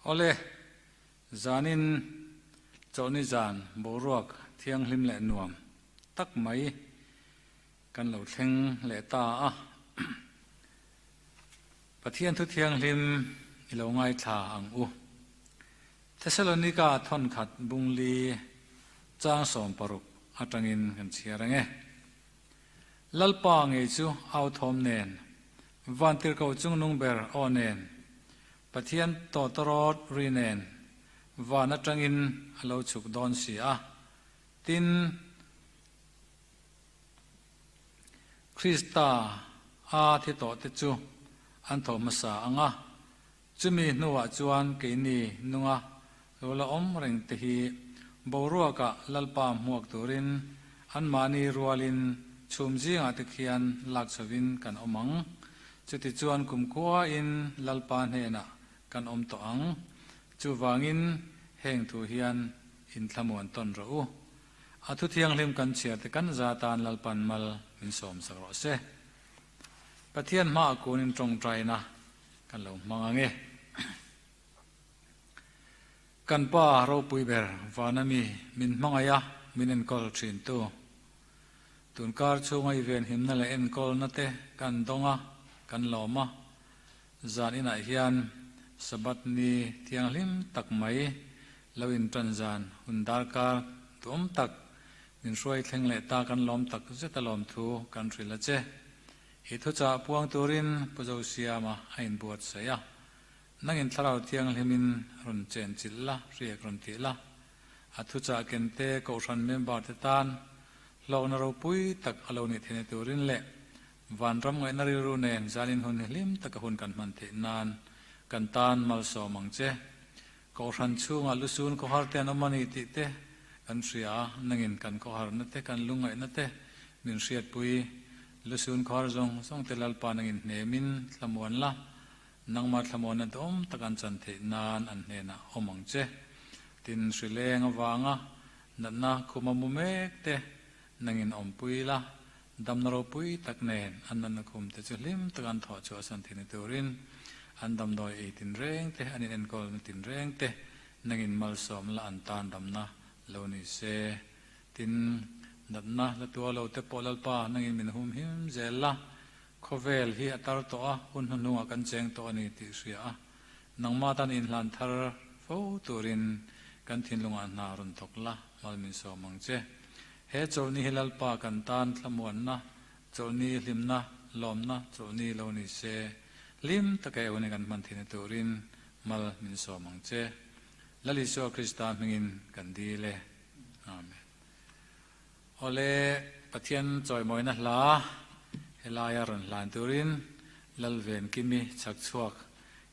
Awle, zanin chawlhni zan boruak thianghlim leh nuam tak mai kan lo thleng leh ta a. Pathian thu thianghlim i lo ngaithla ang u. Thesalonika thawnkhat bungli chang 16 atangin kan chhiar ang e. Lalpa ngei chu au thawm nen, Vantirhkoh chungnung ber aw nen, Pathian tawtawrawt ri nen van atangin a lo chhuk dawn si a. Tin, Krista a thi tawhte chu an tho hmasa ang a, chumi hnuah chuan keini nunga lo la awm reng te hi boruakah Lalpa hmuak turin anmahni rualin chhum zingah te khian lak chhovin kan awm ang. Chutichuan kumkhuain Lalpa hnenah kan awm tawh ang. Chuvangin heng thu hian inthlamuan tawn rawh u. A thu thianghlim kan chhiar te kan za tan Lalpan mal min sawm sak rawh se. Pathian hmaah kunin tawngtaina kan lo hmang ang e. Kan Pa ropui ber vana mi min hmangaih a min enkawl thin tu. Tunkar chhunga i venhimna leh enkawlna te kan dawng a, kan lawm a. Zan inah hian Sabbath ni thianghlim tak mai lo intan zan hun darkar duhawm tak min hruai thleng leh ta kan lawm tak zet a lawmthu kan hrilh a che. I thuchah puang turin Pu Zosiama a inbuatsaih a. Nangin Thlarau Thianghlimin rawn chen chilh la, hriak rawn tih la. A thuchah kente Kohhran member te tan hlawkna ropui tak a lo nih theihna turin leh Vanram ngaihna rilru nen zanin hun hi hlim taka hun kan hman theih nan kan tan malsawm ang che. Kohhran chhungah lusun khawhar te an awm a ni tih te kan hria a, nangin kan khawharna te kan lungngaihna te min hriatpui. Lusun khawhar zawng zawng te Lalpa nangin hnemin thlamuan la, Nangmah thlamuanna dawm tak an chan theih nan an hnenah awm ang che. Tin, hrileng avanga natna khuma mu mek te nangin awmpui la, damna ropui tak nen an natna khum te chu hlim taka an thawh chhuah san theihna turin an damdawi ei tinreng te, an inenkawlna tinreng te nangin malsawm la an tan damna lo ni se. Tin, natna la tua lo te pawh Lalpa nangin min humhim zel la, Khawvel hi a tar tawh a, hun hnuhnungah kan cheng tawh a ni tih hria a, nangmah tan inhlan thar fo turin kan thinlungah hna rawn thawk la, mal min sawm ang che. He chawlhni hi Lalpa kan tan thlamuanna, chawlhni hlimna, lawmna chawlhni lo ni se, hlim taka eu ni kan hman theihna turin mal min sawm ang che. Lal Isua Krista hmingin kan dil e. Amen. Awle, Pathian chawimawina hla helaia rawn hlan turin Lalvenkimi chhak chhuak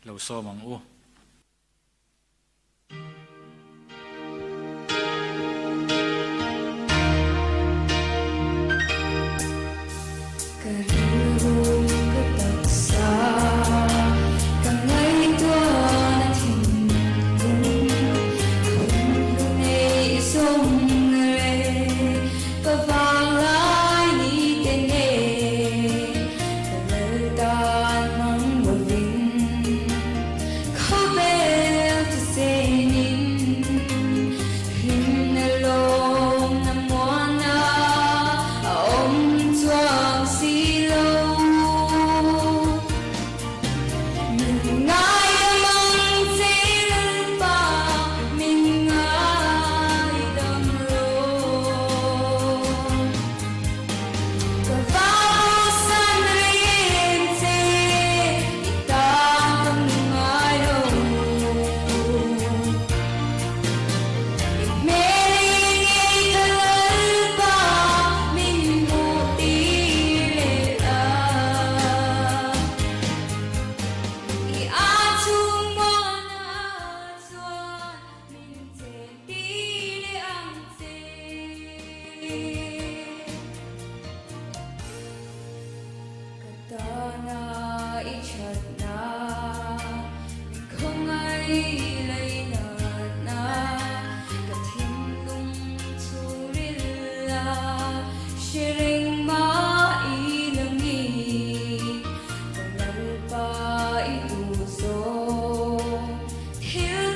lo sawm ang u. Ka rilru ka taksa ka ngaihtuahna thinlung Hun hlu neih zawng reng ka vang lai ni te nge ka lal tan hmang lovin Khawvel chu chenin hlimna lawmna muana a awm chuang si lo. Min ngaidam ang che Lalpa, min ngaidam rawh. Ka vabosan reng che i tan ka hmu ngai lo. I hmel i ngei ka Lalpa, min hmuh tir leh la. I a chhung muana chuan min chen tir leh ang che. Ka tana i thatna, min khawngaih leinatna, ka thinlung chhungril a hre reng mah i lang i, ka Lalpa i duh zawng thil.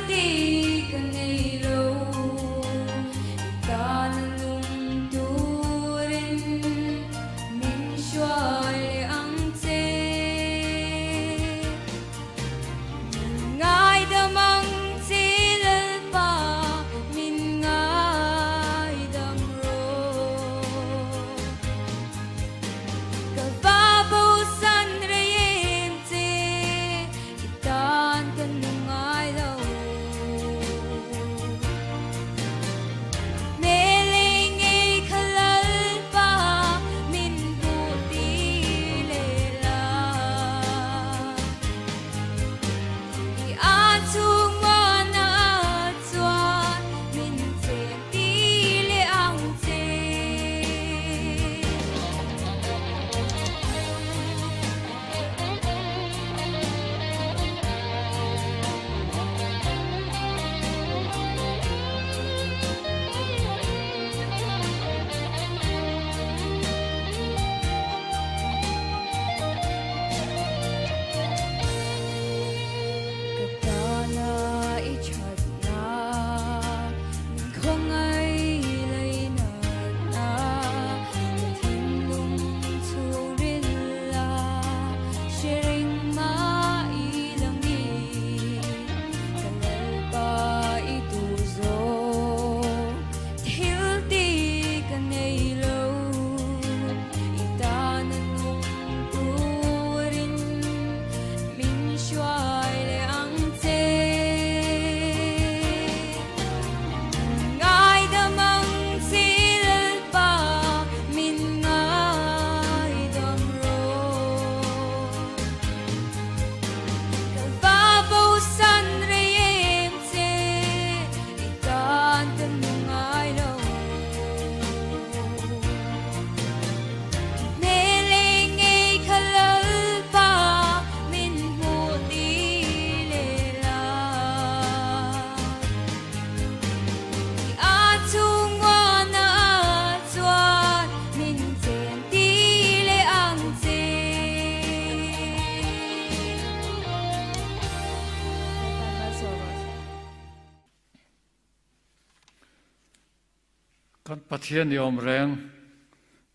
Kan Pathian i awm reng,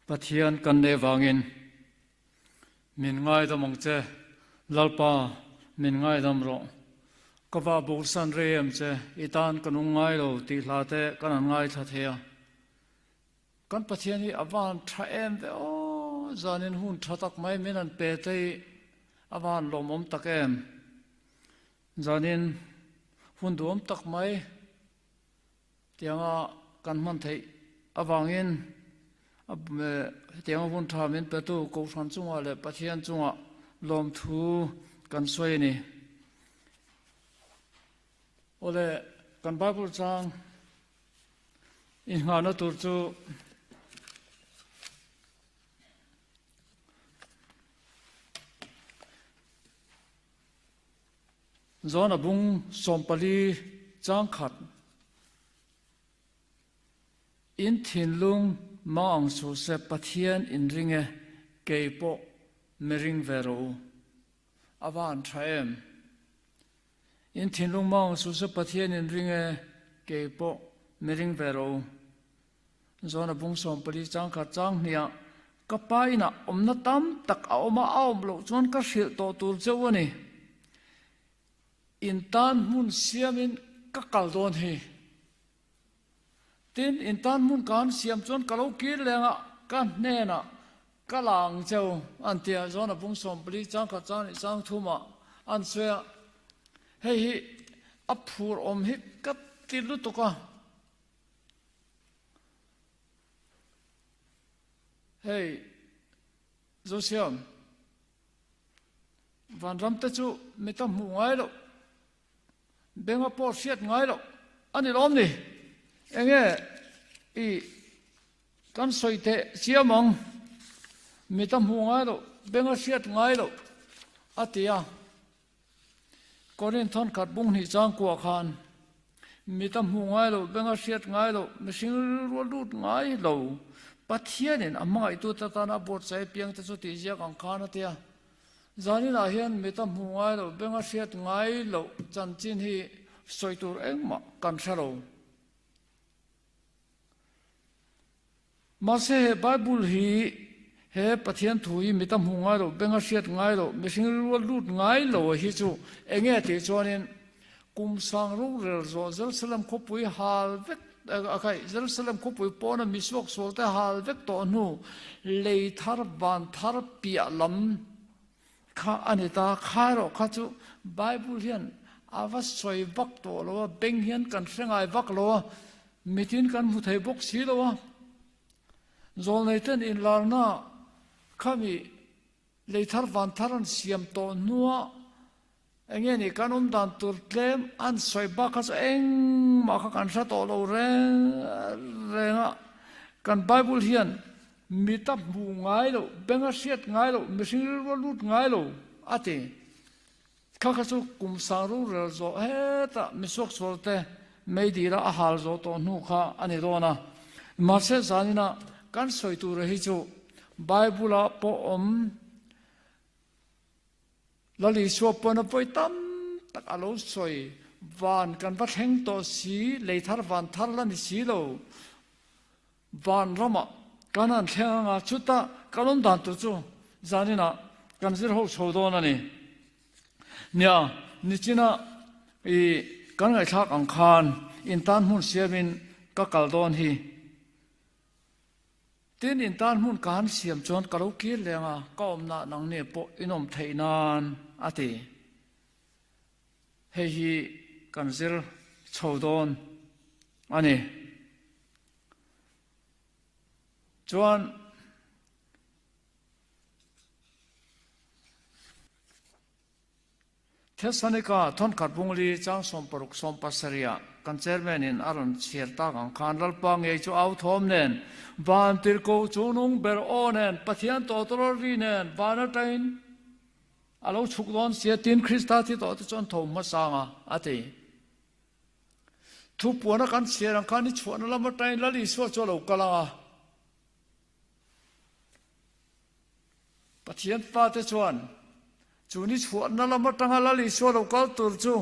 Pathian kan neih vangin min ngaidam ang che, Lalpa, min ngaidam rawh. Ka va bosan rei em che, i tan ka nung ngai lo tih hla te kan han ngaithla thei a. Kan Pathian hi a van tha em ve aw, zanin hun tha tak mai min han pe te hi a van lawmawm tak em. Zanin hun duhawm tak mai tianga kan hman theih avangin hetianga hun tha min petu Kohhran chungah leh Pathian chungah lawmthu kan sawi a ni. Awle kan Bible chang inghahna tur chu Zawn a bung 40 changkhat in thinlung mang ang suh se Pathian in ring e kei pawh mi ring ve rawh u. A va han tha em. In thinlung mang ang suh se Pathian in ring e kei pawh mi ring ve rawh u. Zawn a bung 40 changkhat chang hniah ka pa inah awmna tam tak a awm a, a awm loh chuan ka hrilh tawh tur cheu a ni. In tan hmun siamin ka kal dawn hi. Tin, in tan hmun ka han siam chuan ka lo kir leng a, ka hnenah ka la ang cheu an ti a. Zawn a bung 40 changkhat chang leh chang thumah an sawi a, hei hi a phur awm hi ka ti lutuk a. Hei, Zosiam, vanram te chu mi ta hmuh ngai loh, benga pawh hriat ngai loh a ni lawm ni? Enge i kan sawi teh chiam ang, mi ta hmuh ngai loh, benga hriat ngai loh a ti a. Korinth thawnkhat bung hnih chang kuah khan mit a hmuh ngai loh, beng a hriat ngai loh, mihring rilru a lut ngai lo, Pathianin a hmangaihtute tana a buatsaih apiang te chu tih ziak ang khan a ti a. Zaninah hian mit a hmuh ngai loh, beng a hriat ngai loh chanchin hi sawi tur engmah kan hre lo. Mahse he Bible hi he Pathian thu hi mit a hmuh ngai loh, beng a hriat ngai loh, mihring rilru a lut ngai lo hi chu eng nge tih chuanin kum sang rorel zawh Jerusalem khawpui hal vek a khaih Jerusalem khawpui pawna mi suaksual te hal vek tawh hnu lei thar van thar piah lam kha a ni ta. Kha erawh kha chu Bible hian a va sawi vak tawh lo a, beng hian kan hre ngai vak lo a, mitin kan hmu thei bawk si lo a. Zawlnei ten inlarna khami lei thar van thar an siam tawh hnua eng nge ni kan awm dan tur tlem an sawi bak kha chu engmah kha kan hre tawh lo reng reng a. Kan Bible hian Mi ta hmuh ngai loh, beng a hriat ngai loh, mihring rilru a lut ngai lo, a ti. Kha kha chu kum sang rorel zawh hetah misuaksual te meidira a hal zawh tawh hnu kha a ni dawn a. Mahse zanina kan sawi tura hi chu Bible-ah pawh awm Lal Isua pawn a pawi tam tak a lo sawi, van kan va thleng tawh si, lei thar van thar la ni si lo. Van ramah kan han thleng anga chutah kan awm dan tur chu zaninah kan zir ho chho dawn a ni. Nia, nichina i kan ngaihthlak ang khan in tan hmun siamin ka kal dawn hi. Tin, in tan hmun ka han siam chuan ka lo kir leng a, ka awmna nangni pawh in awm theih nan a ti. Hei hi kan zir chho dawn a ni. Chuan Thessalonika thawnkhat bungli chang 60 70 ah kan chairman in a rawn chhiar tak ang khan Lalpa ngei chu au thawm nen van tirhkoh chu nung ber aw nen Pathian tawtawrawl ri nen van atangin a lo chhuk dawn sia tin Krista thi tawh te chuan tho hmasang a a ti. Thu puana kan chhiar ang khan i chhuahna lam atangin Lal Isua chu a lo kal ang a. Pathian fate chuan chu ni chhuahna lam atanga Lal Isua lo kal tur chu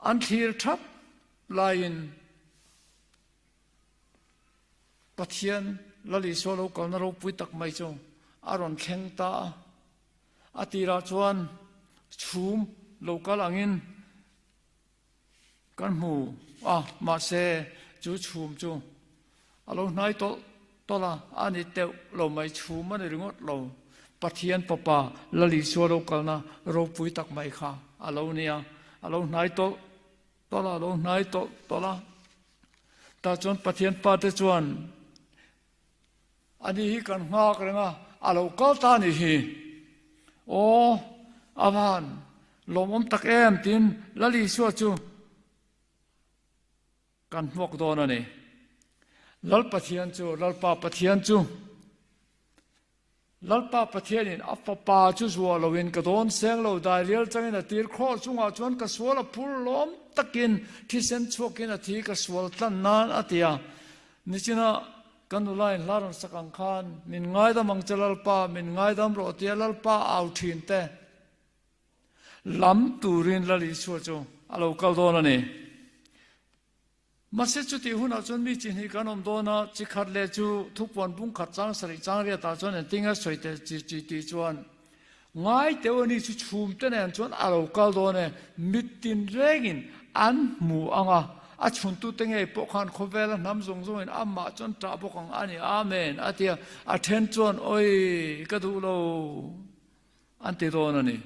an thlir thap laiin. Pathian Lal Isua lo kalna ropui tak mai chu a rawn thleng ta a. A tirah chuan chhum lo kal angin kan hmu a, mahse chu chhum chu a lo hnai tawlh tawlh a, a ni teuh lo mai, chhum a ni ringawt lo. Pathian Fapa Lal Isua lo kalna ropui tak mai kha a lo ni a, a lo hnai tawlh tawlh a, a lo hnai tawlh tawlh a. Tah chuan Pathian Pa te chuan Ani hi kan nghak reng a, a lo kal ta a nih hi. Aw, a van lawmawm tak em tiin Lal Isua chu kan hmuak dawn a ni. Lal Pathian chu, Lalpa Pathian chu, Lalpa Pathianin a fapa chu zuah loin ka dawn seng lo, dairial changin a tir khawh chungah chuan ka sual a phur lawm takin thisen chhuakin a thi ka sual tlan nan a ti a. Nichina ka nula in hla rawn sak ang khan min ngaidam ang che Lalpa, min ngaidam rawh tia Lalpa au thin te lam turin Lal Isua chu a lo kal dawn a ni. Mahse chutih hunah chuan mi chi hnih kan awm dawn a, chi khat leh chu thupuan bung khat chang sarih chang riatah chuan engtin nge sawi teh chi chi tih chuan ngai teuh a ni chu chhum te nen chuan a lo kal dawn e, mittin rengin an hmu ang a, a chhuntute ngei pawh khan khawvela hnam zawng zawngin amah chuan ṭah bawk ang a ni, Amen a ti a, a then chuan awi ka duh lo an ti dawn a ni.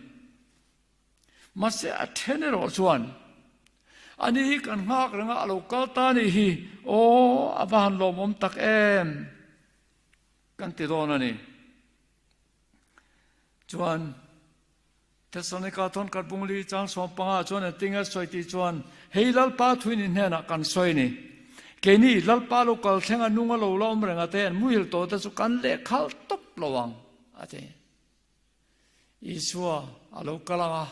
Mahse a then erawh chuan, Ani hi kan nghak reng a, a lo kal ta anih hi, aw a va han lawmawm tak em! kan ti dawn a ni. Chuan Thessalonika thawn khat bungli chang 15 chuan engtin nge sawi tih chuan, Hei Lalpa thuin hnenah kan sawi a ni. Keini Lalpa lo kal thleng a nung a lo la awm reng a te an muhil tawh te chu kan lehkhalh tawp lo ang, a ti. Isua a lo kal ang a,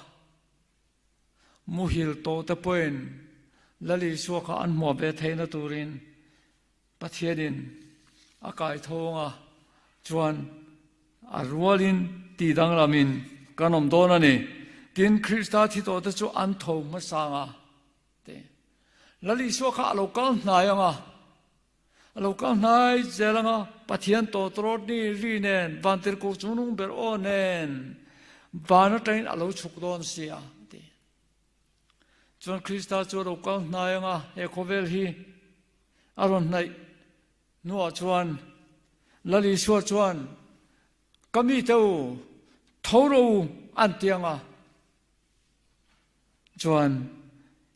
muhil tawhte pawhin Lal Isua kha an hmuah ve theihna turin Pathianin a kai tho ang a, chuan a rualin tih danglamin kan awm dawn a ni. Tin, Krista thi tawhte chu an tho hmasa ang a, ti. Lal Isua kha a lo kal hnai ang a. A lo kal hnai zel ang a, Pathian tawtrawt ni ri nen, vantirhkoh chungnung ber aw nen van atangin a lo chhuk dawn si a, a ti. Chuan Krista chu a lo kal hnai ang a, he khawvel hi a rawn hnaih hnuah chuan Lal Isua chuan, Ka mite u, tho rawh u, an ti ang a. Chuan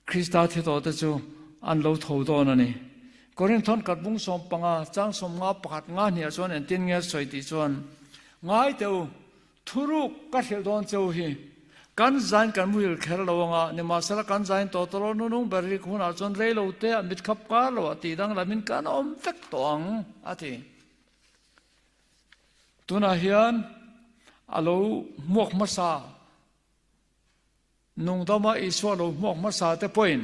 Krista thi tawhte chu an lo tho dawn a ni. Korinthon khat bung 15 chang 50 pakhat nga hniah chuan engtin nge sawi tih chuan, Ngai teh u, thuruk ka hrilh dawn che u hi, kan zain kan muhil kher lo anga, nimahsela kan zain tawh tawh lo nunung ber rik hunah chuan rei lo te ah mit khap kar lo ah tih danglamin kan awm vek tawh ang, a ti. Tunah hian a lo hmuak hmasa. Nungdama Isua lo hmuak hmasa te pawhin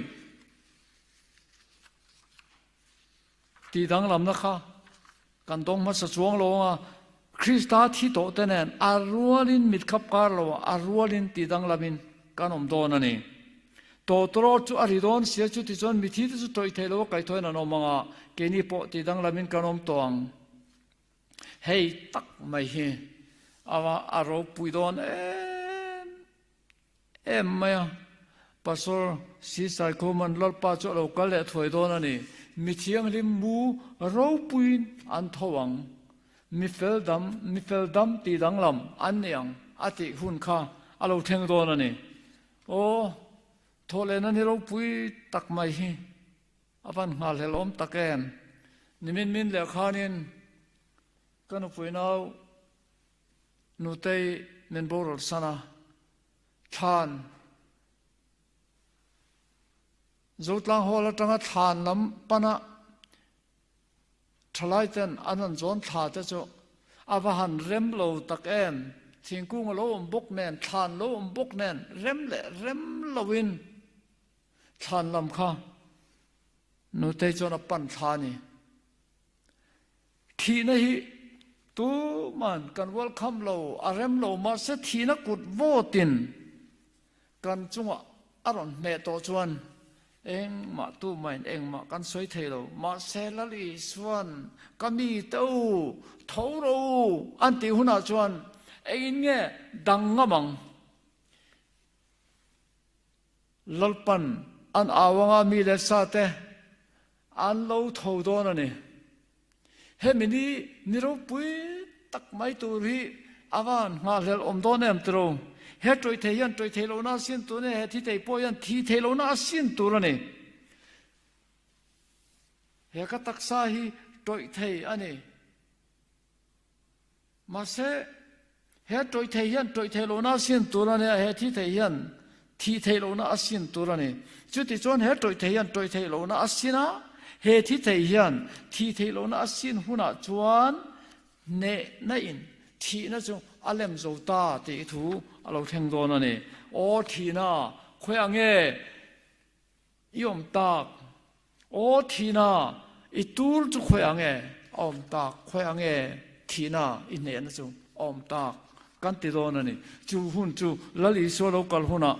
tih danglamna kha kan dawng hmasa chuang lo anga Krista thi tawh te nen a rualin mit khap kar lo a rualin tih danglamin kan awm dawn a ni. Tawtawrawt chu a ri dawn sia chuti chuan mithi te chu tawih theih lo a kaihthawhin an awm anga keini pawh tih danglamin kan awm tawh ang. Hei tak mai hi a ropui dawn em em mai a, Pastor Si Saikhuman Lalpa chu a lo kal leh thuai dawn a ni. Mi thianghlim mu ropuiin an tho ang, mi fel dam, mi fel dam tih danglam an ni ang a tih hun kha a lo thleng dawn a ni. Aw, thawhlehna ni ropui tak mai hi. A van nghalhlel awm tak em? Nimin min leh khanin ka nupui nau Nutei min boral san a, thlan Zotlang Hall atanga thlan lam pana thalai ten an han zawn thla te chu a va han rem lo tak em? Thingkung a lo awm bawk nen, thlan lo awm bawk nen, rem leh rem loin Thlan lam kha nutei chuan a pan thla a ni. Thihna hi tuman kan welcome lo, a rem lo, mahse thihna kut vawtin kan chungah a rawn hmeh tawh chuan Engmah tumahin engmah kan sawi thei lo. Mahse Lal Isuan ka mi te u, tho rawh u an tih hunah chuan engin nge dang ngam ang? Lalpan an au anga mi leh sa te an lo tho dawn a ni. Hemi ni ni ropui tak mai tur hi a van nghahhlelh awm dawn em tiro? He tawih thei hian tawih thei lohna a sin tur a ni, he thi thei pawh hian thi thei lohna a sin tur a ni. He ka taksa hi tawih thei a ni. Mahse, he tawih thei hian tawih theih lohna a sin tur a nia, he thi thei hian thih theih lohna a sin tur a ni. Chutichuan he tawih thei hian tawih theih lohna a sin a, he thi thei hian thih theih lohna a sin hunah chuan hnehna in thihna chu a lem zo ta tih thu a lo thleng dawn a ni. Aw thihna, khawiah nge I awm tak. Aw thihna, i tur chu khawiah nge a awm tak? Khawiah nge thihna i hnehna chu a awm tak? Kan ti dawn a ni. Chu hun chu Lal Isua lo kal hunah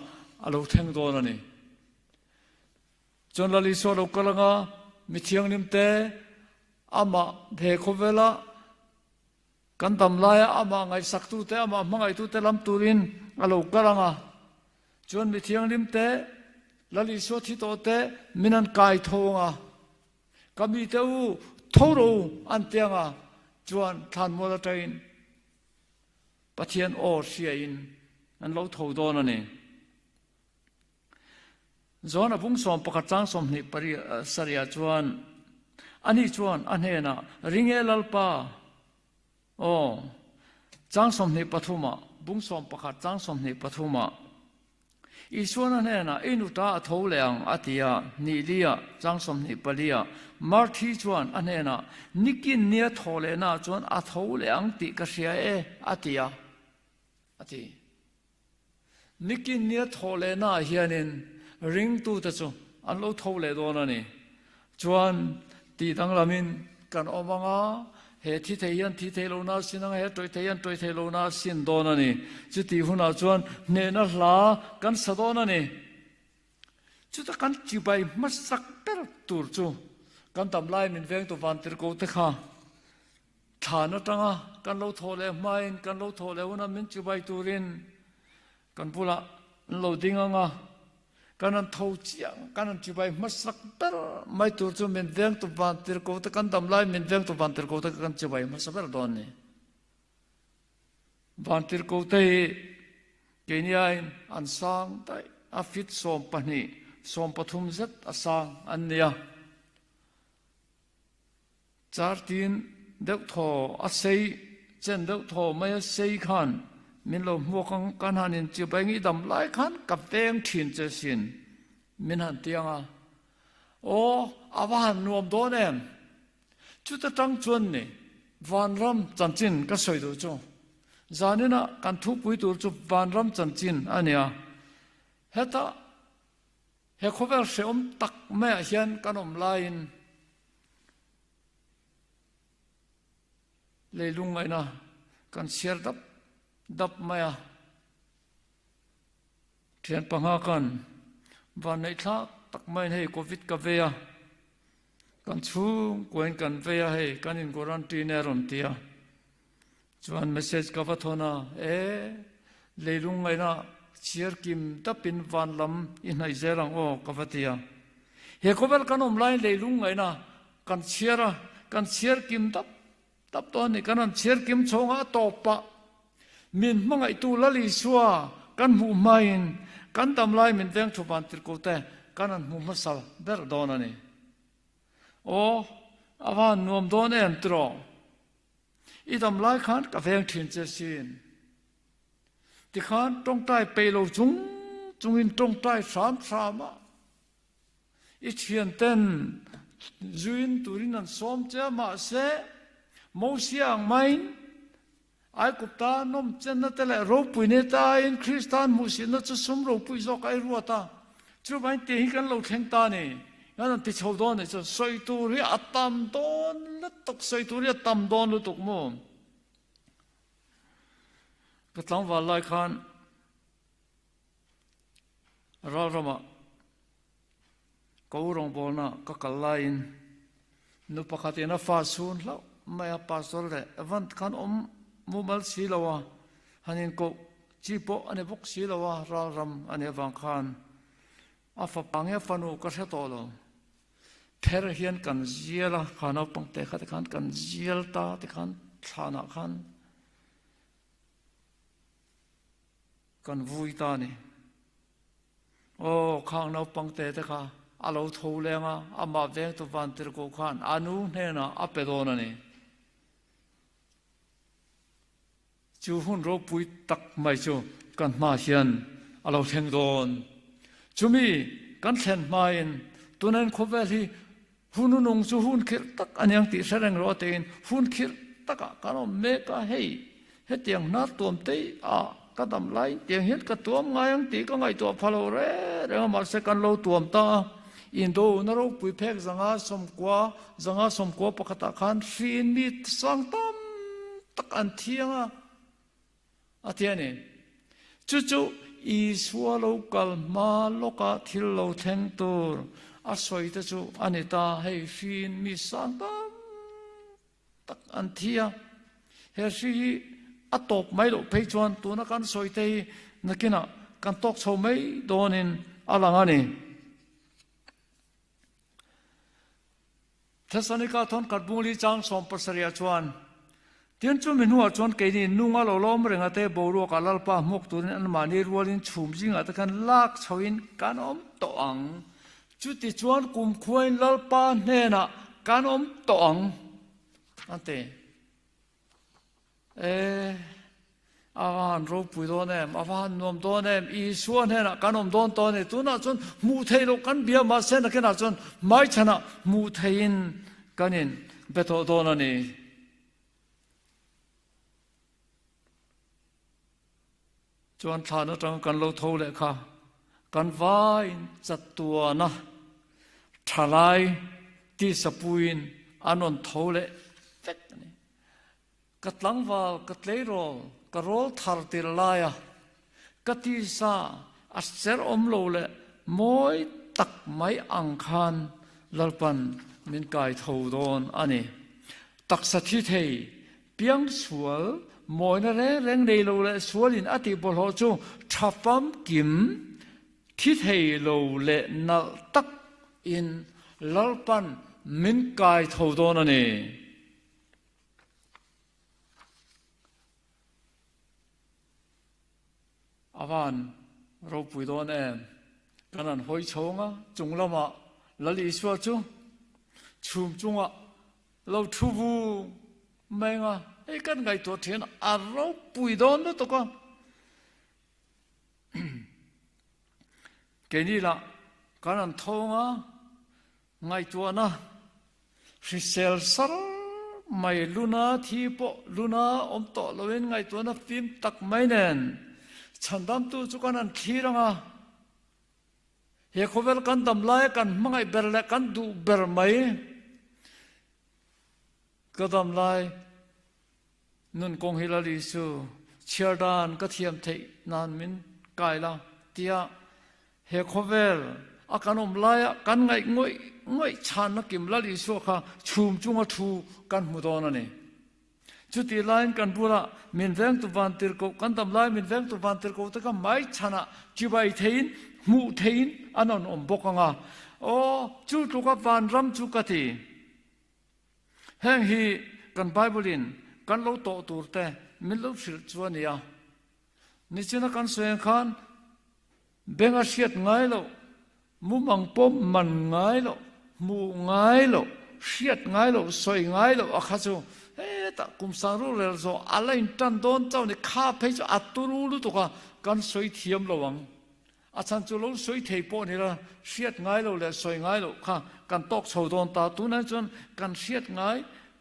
a lo thleng dawn a ni. Chuan Lal Isua lo kal anga mi thianghlimte amah he khawvela Kan dam laia amah ngaihsaktute, amah hmangaihtute lam turin a lo kal ang a. Chuan mi thianghlimte, Lal Isua thi tawhte min an kai tho ang a. Ka mite u, tho rawh u, an ti ang a. Chuan thlanmual atangin Pathian aw hriain an lo tho dawn a ni. John a bung 11 chang 20 sarihah chuan ani chuan a hnenah, Ring e Lalpa, aw, chang 23 ah, bung 11 chang 23 ah, Isuan a hnenah, I nuta a tho leh ang, a ti a, hnih li ah, chang 24 ah, Marthi chuan a hnenah, Nikin nia thaw lehnaah chuan a tho leh ang tih ka hria e, a ti a, a ti. Nikin nia thawh lehnaah hianin ringtute chu an lo tho leh dawn a ni. Chuan tih danglamin kan awm ang a, he thi thei hian thi thei lohna a sin ang a, he tawih thei hian tawih thei lohna a sin dawn a ni. Chutih hunah chuan hnehna hla kan sa dawn a ni. Chuta kan chibai hmasak ber tur chu kan dam lai min vengtu vantirhkoh te kha Thlan atanga kan lo thawh leh hmain kan lo thawh leh huna min chibai turin kan bulah an lo ding ang a, kan han tho chiang, kan han chibai hmasak ber mai tur chu min vengtu vantir ko te, kan dam lai min vengtu vantir ko te kan chibai hmasa ber dawn ni. Vantir ko te hi keiniain an sang daih a, fit 12, 13 zet a sang an ni a. Chartin deuh thaw a sei chen deuh thaw mai a sei khan min lo hmuak ang kan han in chibai ngi dam lai khan ka veng thin che sin min han ti ang a aw a va han nuam dawn em chuta tang chuan ni vanram chanchin ka sawi duh chu zanin ah kan thupui tur chu vanram chanchin a nia heta he khawvel hrehawm tak maiah hian kan awm laiin Leilung ngaihna kan chhiar dap dap mai a, thian panga kan vanneih thlak tak maiin hei covid ka vei a, kan chhungkuain kan vei a hei kan in quarantine e a rawn ti a, Chuan message ka va thawn a, E, leilung ngaihna chhiar kim dapin van lam i hnaih zel ang aw ka va ti a. He khawvel kan awm laiin leilung ngaihna kan chhiar a, kan chhiar kim dap dap tawh a ni. Kan han chhiar kim chhawng a, a tawp pah. Min hmangaihtu Lal Isua kan hmuh hmain kan dam lai min veng thu van tirhkoh te kan han hmu hmasa ber dawn a ni. Aw, a van nuam dawn em tiraw? I dam lai khan ka veng thin che sin. Tikhan tawngtai peih lo chung chungin tawngtai hram hram a. I thian ten zuin turin an sawm che a mahse Mosia ang maiin Aigupta nawm chenna te leh ropui ne te aiin Kristan hmuhsitna chu sum ropui zawk a i ruat a. Chuvangin tih hi kan lo thleng ta a ni. Kan han ti chho dawn anih chuan sawi tur hi a tam dawn lutuk, sawi tur hi a tam dawn lutuk maw? Ka tlangval lai khan ralramah. Ka u rawngbawlna ka kal laiin nu pakhatin a fa chhun hlauh mai a, pastor leh Evant khan awm mumal si lo a, han inkoh chi pawh a ni bawk si lo a, ralram a nih avang khan a fapa nge fanu ka hre tawh lo. Pher hian kan zial a, kha naupang te kha tikhan kan zial ta tikhan thlanah khan kan vui ta a ni. Aw, khang naupang te te kha a lo tho leng a, amah vengtu Vantirhkoh khan a nu hnenah a pe dawn a ni. Chu hun ropui tak mai chu kan hma hian a lo thleng dawn. Chumi kan thlen hmain tunain khawvel hi hun nung chu hun khirh tak a niang tih hre reng rawh tiin hun khirh takah kan awm mek a, hei hetiang hnar tuam te ah ka dam laiin tiang hian ka tuam ngai ang tih ka ngaihtuah pha lo reng reng a, mahse kan lo tuam ta a. Indo na ropui phek 590, 591 ah khan hriin mi sang tam tak an thiang a, a ti a ni. Chu chu Isua lo kal hma lawka thil lo thleng tur a sawi te chu a ni ta, hei hriin mi sang tam tak an thi a. He hri hi a tawp mai loh phei chuan tuna kan sawi te hi nakinah kan tawk chho mai dawnin a lang a ni. Thessalonika thawn khat bungli chang 70 ah chuan, Tin chumi hnuah chuan keini nunga lo lawm renga te boruakah Lalpa hmuak turin anmahni rualin chhum zingah te khan lak chhoin kan awm tawh ang. Chuti chuan kumkhuain Lalpa hnenah kan awm tawh ang, a ti. E, a va han ropui dawn em, a va han nuam dawn em, Isua hnenah kan awm dawn tawh a ni. Tunah chuan hmuh theih loh kan bia mahse nakinah chuan hmaichhanah hmuh theihin kan in be tawh dawn a ni. Chuan thlan atanga kan lo tho leh kha kan vaiin chatuana thalai tisapuiin an rawn tho leh vek a ni. Ka tlangval, ka tleirawl, ka rawl thar tir laia ka tisa a cher awm lo leh mawi tak mai ang khan Lalpan min kai tho dawn a ni. Taksa thi thei, piang sual, mawina reng reng nei lo leh sualin a tih bawlhhlawh chu tha famkim, thi thei lo leh nalh tak in Lalpan min kai tho dawn a ni. A van ropui dawn em? Kan han hawi chhawng a, chung lamah Lal Isua chu chhum chungah lo thu vung mai ang a, hei kan ngaihtuah thin a ropui dawn lutuk a. Keini lah kan han thawng a, ngaihtuahna Hrisel sar mai luna thi pawh luna awm tawh loin ngaihtuahna fim tak mai nen chhandamtu chu kan han thlir ang a. He khawvel kan dam laia kan hmangaih ber leh kan duh ber mai ka dam lai Nun kawng hi Lal Isu chhiar dan ka thiam theih nan min kai la tia he khawvel a kan awm laia kan ngaih ngawih ngawih chhanna kim Lal Isua kha chhum chunga thu kan hmu dawn a ni. Chutih laiin kan bulah min vengtu vantirhkoh kan dam lai min vengtu vantirhkoh te kha hmaichhanah chibai theiin hmuh theiin an rawn awm bawk ang a. Aw, chu tluka vanram chu ka ti. Heng hi kan Bible in kan lo tawh tur te min lo hrilh chu a ni a. Nichina kan sawi ang khan beng a hriat ngai loh, mumang pawm man ngai loh, hmuh ngai loh, hriat ngai loh, sawi ngai loh a kha chu hetah kum sang rurel zawh a la in tan dawn chauh a ni. Kha phei chu a turu lutuk a, kan sawi thiam lo ang. A chhan chu lo sawi thei pawh ni la, hriat ngai lo leh sawi ngai loh kha kan tawk chho dawn ta. Tunah chuan kan hriat ngai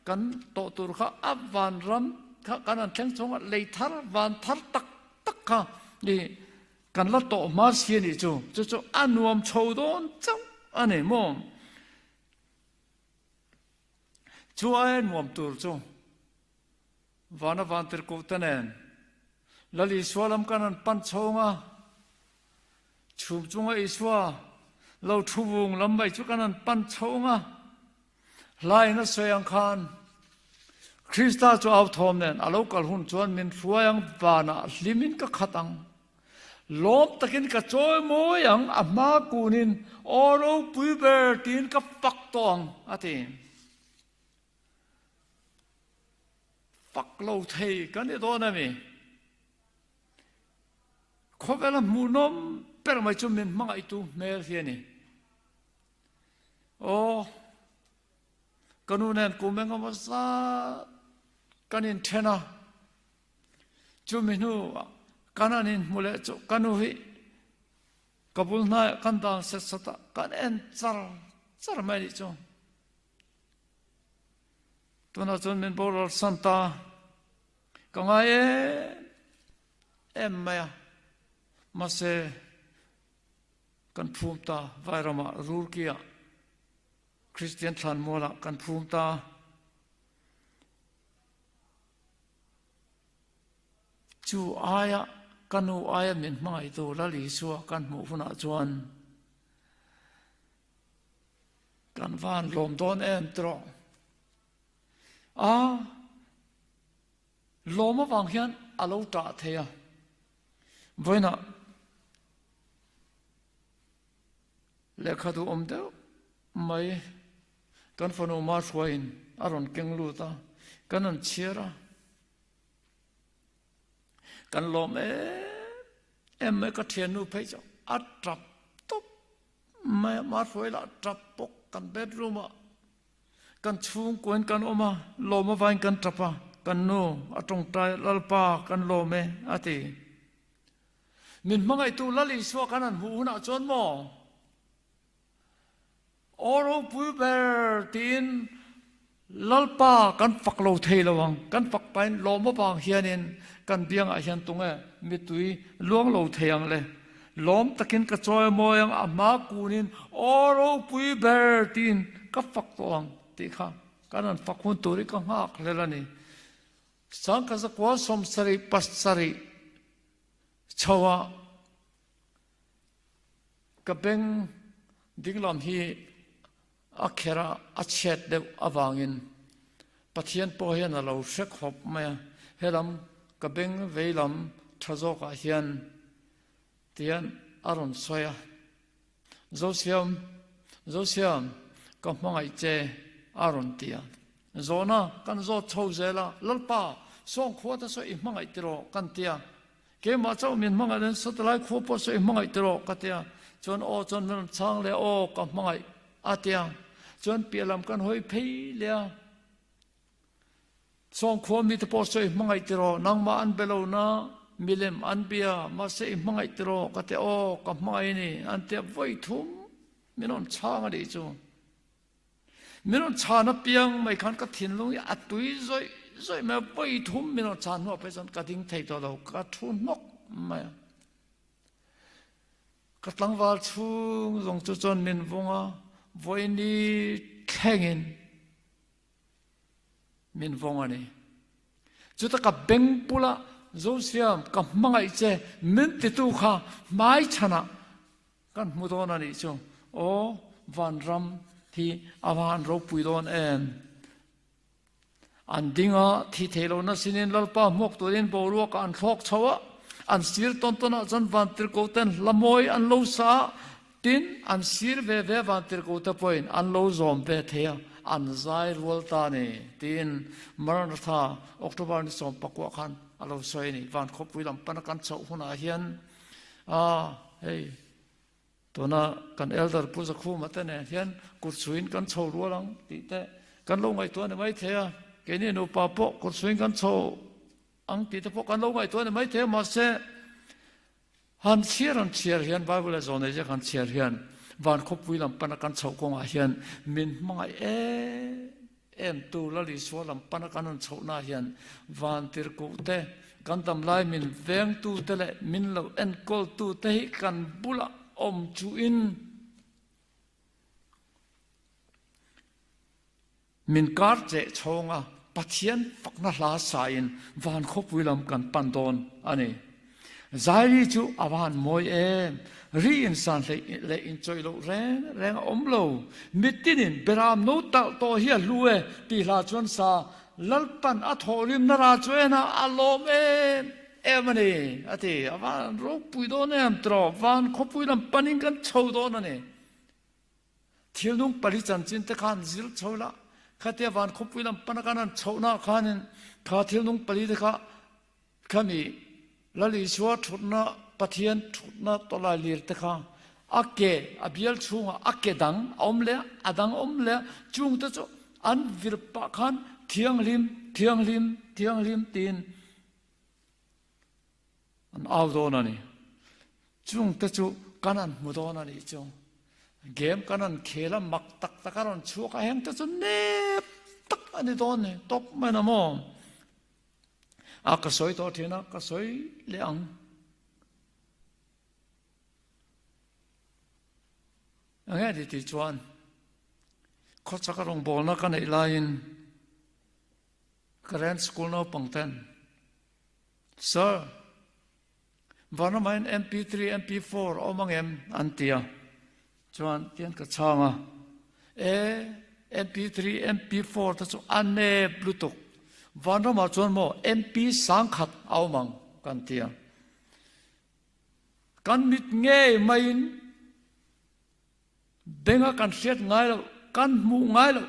kan tawh tur kha a vanram kha kan han thleng chhawng a, lei thar, van thar tak tak kha i kan la tawh hma si a nih chu. Chu chu a nuam chho dawn chauh a ni maw? Chu aia nuam tur chu Vana vantirhkohte nen Lal Isua lam kan han pan chhawng a, chhum chunga Isua, Lo thu vung lam mai chu kan han pan chho ang a, hlain a sawi ang khan Krista chu au thawm nen a lo kal hun chuan min hruai ang, vanah hlimin ka khat ang. Lawm takin ka chawi mawi ang, a hma kunin aw ropui ber tiin ka fak tawh ang, a ti. Fak lo thei kan ni dawn a mi? Khawvela hmuhnawm ber mai chu min hmangaihtu hmel hi a ni. Aw, ka nu nen kum engemaw zat kan inthen a, chumi hnu kan han inhmu leh chu ka nu hi ka bul hnaiah kan dan set sat a, kan en char char mai a nih chu. Tunah chuan min boral san ta. Ka ngai em em mai a, mahse kan phum ta Vairamah Roorkee-ah Kristian thlanmualah kan phum ta. Chu aia ka nu aia min hmangaihtu Lal Isua kan hmuh hunah chuan kan van lawm dawn em tawh. A lawm avang hian a lo tah thei a, vawiinah lehkha duhawm deuh mai kan fanu Mahruaiin a rawn keng lut a, kan rawn chhiar a, kan lawm em em mai ka thiannu phei chu a tap tawp mai a, Mahruai lah tap bawk kan bedroom ah. Kan chhungkuain kan awm a, lawm avain kan tap a, kan nu a tawngtai a, Lalpa kan lawm e, a ti. Min hmangaihtu Lal Isua kan han hmuh hunah chuan maw, Aw ropui ber tiin Lalpa kan fak lo thei lo ang, kan fak pahin lawm avang hianin kan biangah hian tunge mittui luang lo thei ang le. Lawm takin ka chawi mawi ang, a hma kunin aw ropui ber tiin ka fak tawh ang tih kha kan han fak hun tur hi ka nghak hlel a ni. Sangkhat zakua 70 pasarih chho ah ka beng dinglam hi a kher a, a chhiat deuh avangin Pathian pawh hian a lo hre khawp mai a, helam ka beng veilam tha zawkah hian tihian a rawn sawi a, Zosiam, Zosiam, ka hmangaih che a rawn ti a. Zawhna kan zawt chho zel a, Lalpa, sawng khua te sawi i hmangaih tiraw kan ti a. Keimah chauh min hmangaih nen sawtalai khua pawh sawi i hmangaih tiraw ka ti a. Chuan aw chuan min rawn chhang leh a, aw ka hmangaih a ti a. Chuan piah lam kan hawi phei leh a. Sawng khua mite pawh sawi i hmangaih tiraw, nangmah an be lo na, milem an bia, mahse i hmangaih tiraw ka ti a, aw ka hmangaih a ni an ti a, vawi thum min rawn chhang a nih chu. Min rawn chhan apiang mai khan ka thinlung hi a tui zawih zawih mai a, vawi thum min rawn chhan hnuah phei chuan ka ding thei tawh lo, ka thu hnawk mai a. Ka tlangval chhung zawng chu chuan min vawng a, vawi ni thlengin min vawng a ni. Chuta ka beng bula Zosiam ka hmangaih che min titu kha hmaichhanah kan hmu dawn a nih chu. Aw vanram hi a va han ropui dawn em. An ding a, thi thei lo na sinin Lalpa hmuak turin boruakah an thlawk chho a, an sir tawn tawnah chuan vantirhkoh ten hla mawi an lo sa a, tin an sir ve ve vantirhkoh te pawhin an lo zawm ve thei a, an zai rual ta a ni tiin Maranatha October ni 14 khan a lo sawi a ni. Van khawpui lam pana kan chhoh hunah hian a hei Tuna kan Elder Pu Zakhuma te nen hian kutsuiin kan chho rual ang tih te kan lo ngaihtuah a ni maithei a, keini nupa pawh kutsuiin kan chho ang tih te pawh kan lo ngaihtuah a ni maithei a, mahse han chhiar han chhiar hian Bible leh zawnei ziak han chhiar hian van khawpui lam pana kan chhoh kawngah hian min hmangaih em em tu Lal Isua lam pana kan rawn chhohna hian vantirhkoh te, kan damlai min vengtu te leh min lo enkawltu te hi kan bulah awm chuhin min kar cheh chhawng a, Pathian fakna hla sain van khawpui lam kan pan dawn a ni. Zairi chu a va han mawi em! Ri insan hleih leh inchawih loh reng reng a awm lo. Mitinin beram no talh tawh hi a hlu e tih hla chuan sa Lalpan a thawhrimna ra chu en a, a lawm em em a ni a ti. A va han ropui dawn em tiraw? Van khawpui lam panin kan chho dawn a ni. Thilnung pali chanchin te khan zir chho la, khatia van khawpui lam pana kan han chhohnaah khanin kha thilnung pali te kha Khami Lal Isua thutna Pathian thutna tawlai lir te kha a ke a bial chhungah a ke dang a awm leh a, a dang a awm leh a, chung te chu an vir pah khan thianghlim, thianghlim, thianghlim tiin an au dawn a ni. Chung te chu kan han hmu dawn a nih chu. Game kan han khel a, mak tak tak a rawn chhuak a, heng te chu nep tak a ni dawn a ni, tawp mai na maw? A ka sawi tawh thin a, ka sawi leh ang. Enge ni tih chuan khawchhak a rawngbawlna ka neih laiin ka rent school naupang ten Sir, Vanramah hian MP3, MP4 a awm ang em? an ti a. Chuan tian ka chhang a, E, MP3, MP4 te chu a nep lutuk. Vanramah chuan maw MP sangkhat a awm ang kan ti a. Kan mit ngei maiin Benga kan hriat ngai loh, kan hmuh ngai loh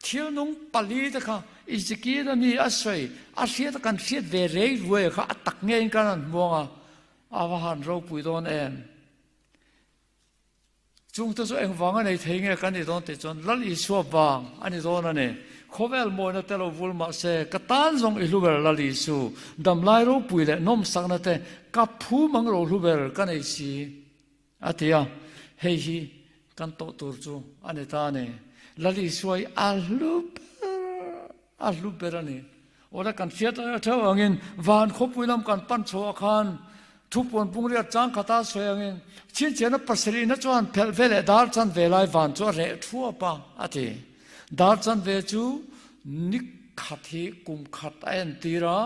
thil nung pali te kha Ezekiel a mi a sawi, a hriat a kan hriat ve rei ruai kha a tak ngeiin kan han hmuang a, a va han ropui dawn em. Chungte chu engvang a nei thei nge kan ni dawn tih chuan Lal Isua vang a ni dawn a ni. Khawvel mawina te lo vul mah se ka tan zawng i hlu ber Lal Isu, damlai ropui leh nawmsakna te ka phu mang ro hlu ber ka nei si. A ti a, hei hi kan tawh tur chu a ni ta a ni. Lal Isua hi a hlu ber, a hlu ber a ni. Awle kan hriat theuh angin van khawpui lam kan pan chhuah khan thupuan pungriat chang khata sawi angin chhinchhiahna pasarihna chuan phelh ve leh dar chan ve lai van chu a reh thuap a, a ti. Dar chan ve chu ni khat hi kum khat a entir a,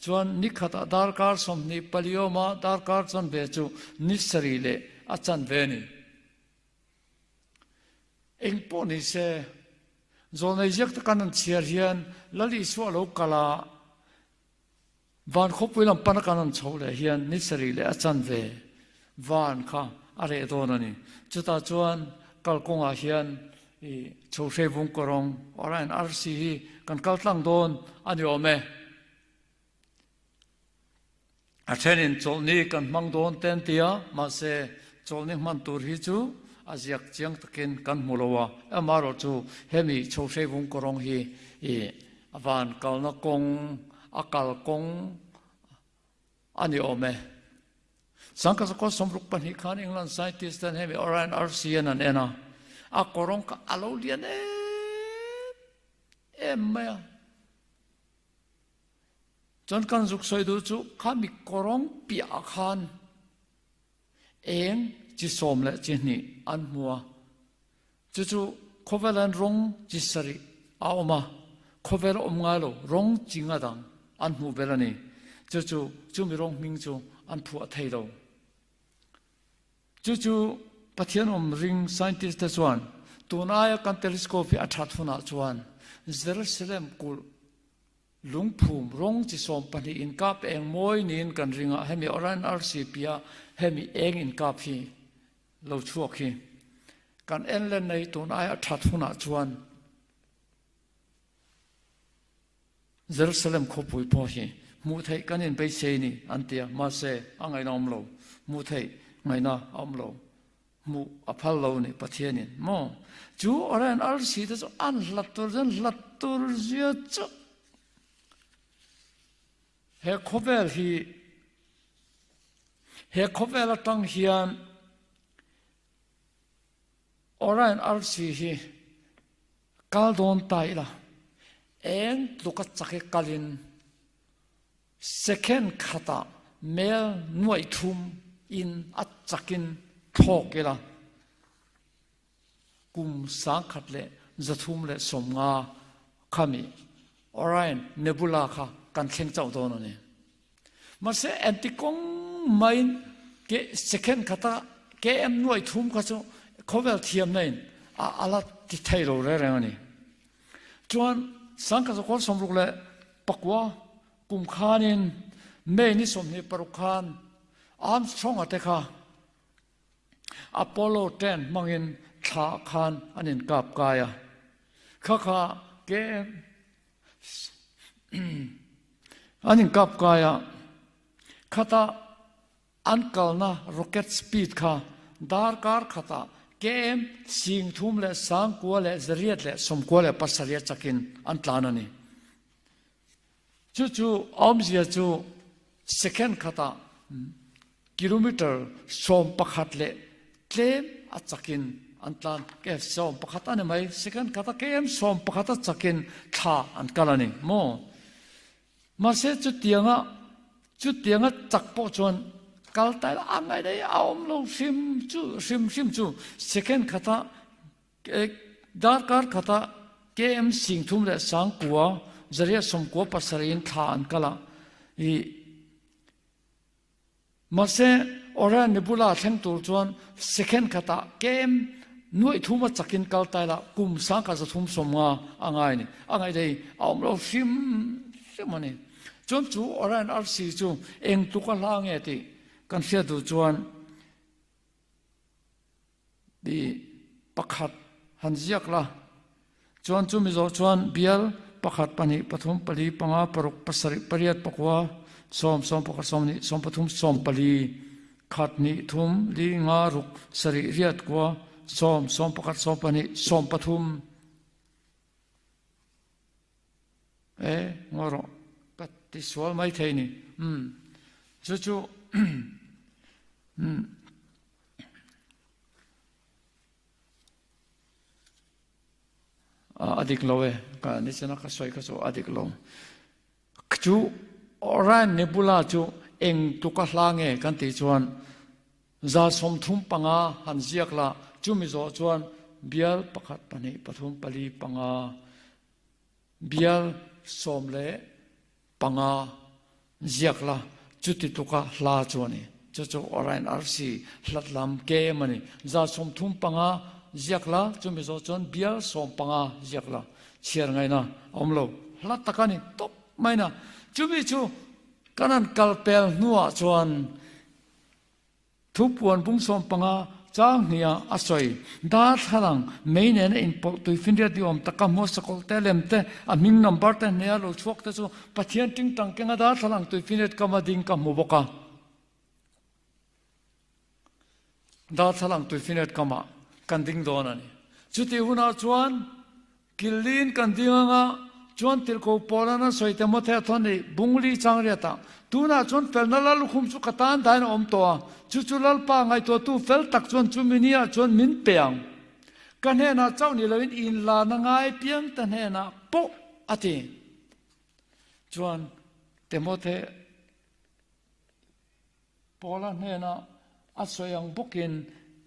chuan ni khatah darkar 24 awm a, darkar chan ve chu ni sarih leh a chan ve a ni. Eng pawh ni se, Zawlnei ziak te kan han chhiar hian Lal Isua lo kal a, Van khawpui lam pana kan han chhoh leh hian ni sarih leh a chanve van kha a reh dawn a ni. Chutah chuan kalkawngah hian i chhohrei vung kawrawng Orion arsi hi kan kal tlang dawn a ni awm e. A thenin chawlhni kan hmang dawn te an ti a, mahse chawlhni hman tur hi chu a ziak chiang takin kan hmu lo a. Amaherawhchu hemi chhohrei vung kawrawng hi i A van kalna kawng, a kal kawng a ni awm e. Sangkasakua 62 khan England scientist ten hemi Orion arsi an an en a, a kawrawng kha a lo lian em em mai a. Chuan kan zuk sawi duh chu khami kawrawng piahah khan Eng chi sawm leh chi hnih an hmu a, chu chu khawvelan rawng chi sarih a awm a, khawvel a awm ngai lo rawng chi nga dang an hmuh vel a ni. Chu chu chumi rawng hming chu an phuah thei lo. Chu chu Pathian awm ring scientist te chuan tun aia kan telescope hi a that hunah chuan Jerusalem kulh Lungphum rawng chi 12 inkap eng mawi niin kan ring a, hemi Orion arsi piah hemi eng inkap hi lo chhuak hi kan en len nei tun aia that hunah chuan Jerusalem khawpui pawh hi hmuh theih kan inbeisei ni an ti a, mahse a ngaihna awm lo, hmuh theih ngaihna a awm lo. Hmuh a phal lo ni Pathianin maw? Chu Orion arsi te chu an hlat tur chuan hlat tur zia chu he khawvel hi he khawvel atang hian Orion arsi hi kal dawn ta ila eng tluka chak hi kalin Second khatah mel nuaih thum in a chakin thlawk ila kum 1150 khami Orion Nebula kha kan thleng chauh dawn a ni. Mahse engti kawng maiin ke second khata km nuai thum kha chu khawvel thiamna in a ala ti thei lo reng reng a ni. Chuan sangkhat zakua sawmruk leh pakua kum khanin May ni 26 khan Armstrong-a te kha Apollo ten hmangin thla khan an inkap kai a. Kha kha KM an inkap kai a, khata an kalna rocket speed kha darkar khatah KM 30 9,827 chakin an tlan a ni. Chu chu awmzia chu second khatah kilometer 11 leh tlem a chakin an tlan, 11 a ni mai, second khata km 11 a chakin thla an kal a ni maw? Mahse chutianga chutianga chak pawh chuan kal ta ila a ngaih daih a awm lo hrim chu hrim hrim chu second khata Darkar khata KM 39,000 897 in thla an kal a, i mahse Orion Nebula thleng tur chuan second khatah KM 300 a chakin kal ta ila kum 1350 a ngai a ni. A ngaih thei a awm lo hrim hrim a ni. Chuan chu Orion arsi chu eng tluk a hla nge tih kan hriat duh chuan Ti pakhat han ziak la. Chuan chu mizo chuan bial pakhat, pahnih, pathum, pali, panga, paruk, pasarih, pariat, pakua, sawm, sawm pakhat, sawm hnih, sawm pathum, sawm pali, khat, hnih, thum, li, nga, ruk, sarih, riat, kua, sawm, sawm pakhat, sawm pahnih, sawm pathum. E, ngaw rawh, ka ti sual mai thei ni. Umm, chu chu umm. A dik lo e, ka nichina ka sawi kha chu a dik lo. Chu Orion Nebula chu eng tuka hla nge kan tih chuan 35 han ziak la, chumi zawh chuan bial pakhat pahnih pathum pali panga bial 15 ziak la, chuti tluka hla chu a ni. Chu chu Orion arsi hlat lam kem a ni. 35 ziak la, chumi zawh chuan bial 15 ziak la, chhiar ngaihna a awm lo. Hla tak a ni tawp mai na. Chumi chu kan han kal pel hnuah chuan Thupuan bung 15 chang hniah a sawi. Darthlalang mei nena inpawlh tui finriat ni awm taka hmuh sakawlh te, lem te, a hming number te hneia lo chhuak te chu Pathian tingtang kenga darthlalang tui finriat kama ding ka hmu bawk a. Darthlalang tui finriat kamah kan ding dawn a ni. Chutih hunah chuan Kilin kan ding anga chuan tirhkoh Paula'n a sawi Timothea thawn i bungli chang riatah, Tunah chuan felna lallukhum chu ka tan dahin a awm tawh a, chu chu Lalpa ngaihtuahtu fel tak chuan chumi niah chuan min pe ang. Ka hnenah chauh ni loin inlarna ngai piang ta hnenah pawh a ti. Chuan Timothea. Paula hnena a sawi ang bawkin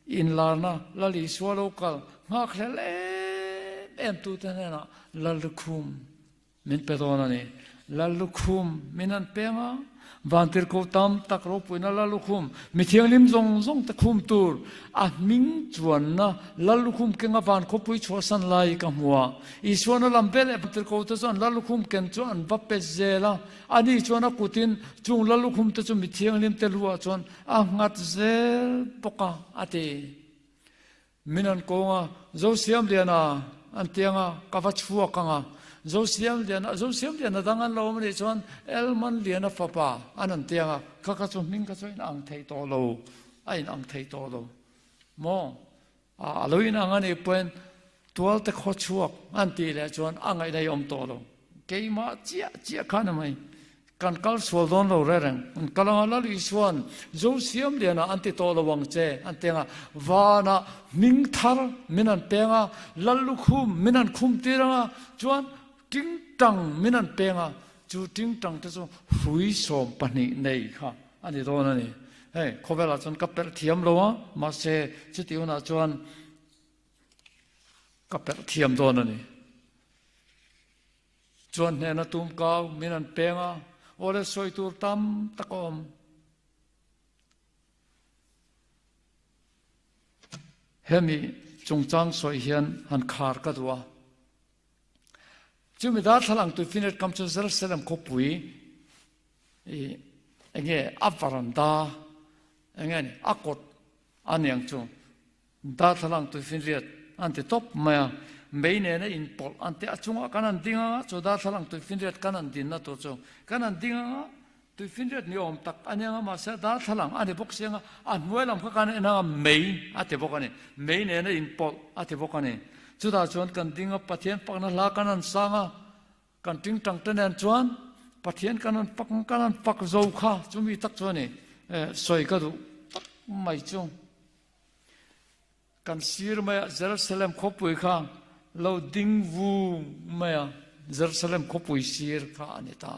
inlarna Lal Isua lo kal nghakhlel em em tute hnenah Lal lukhum min pe dawn a ni. Lal lukhum min an peng a, vantirhkoh tam tak ropuina Lal lukhum, mi thianghlim zawng zawng te khum tur a hming chuanna Lal lukhum kenga van khawpui chhuahsan lai ka hmu a. Isuana lam vel leh vantirhkoh te chuan Lal lukhum ken chu an va pe zel a. Ani chuan a kutin chung lallukhum te chu mi thianghlim te luah chuan a nghat zel bawk a, a ti. Min an kawng a, Zosiamliana an ti ang a, ka va chhuak ang a. Zosiamliana, Zosiamliana dang an lo awm anih chuan Elmanliana fapa an an ti ang a, kha kha chu hming kha chu a inang thei tawh lo, a inang thei tawh lo maw? A lo inang a nih pawhin tualte khaw chhuak an tih leh chuan a ngaihna hi awm tawh lo. Keimah chiah chiah khan a mai. Kan kal sual dawn lo reng reng. An kal anga Lal Isua'n Zosiamliana an ti tawh lo ang che an ti anga vanah hming thar min an peng a, Lal lukhum min an khum tir anga chuan tingtang min an peng a, chu tingtang te chu hrui 12 nei kha a ni dawn a ni. Hei, khawvelah chuan ka perh thiam lo a, mahse chuti hunah chuan ka perh thiam dawn a ni. Chuan hnena tum kau min an peng a, awle sawi tur tam tak a awm. Hemi chungchang sawi hian han khar ka duh a. Chumi darthlalang tuifinriat kam chu Jerusalem khawpui i enge a varanda enge ni a kawt a niang chu darthlalang tuifinriat an ti tawp mai a. Mei nena inpawlh an ti a chungah kan han ding anga chu darthlalang tuifinriat kan han dinna tur chu kan han ding anga Tuifinriat ni awm tak a nia nga mahse darthlalang a ni bawk si anga a hnuai lam kha khan a en anga mei a ti bawk a ni. Mei nena inpawlh a ti bawk a ni. Chutah chuan kan ding a Pathian pakna hla kan han sang a, kan tingtang te nen chuan Pathian kan han pak kan han pak zo kha chumi tak chu a ni. Sawi ka duh tak mai chu. Kan sir mai a Jerusalem khawpui kha lo ding vung mai a, Jerusalem khawpui sir kha a ni ta.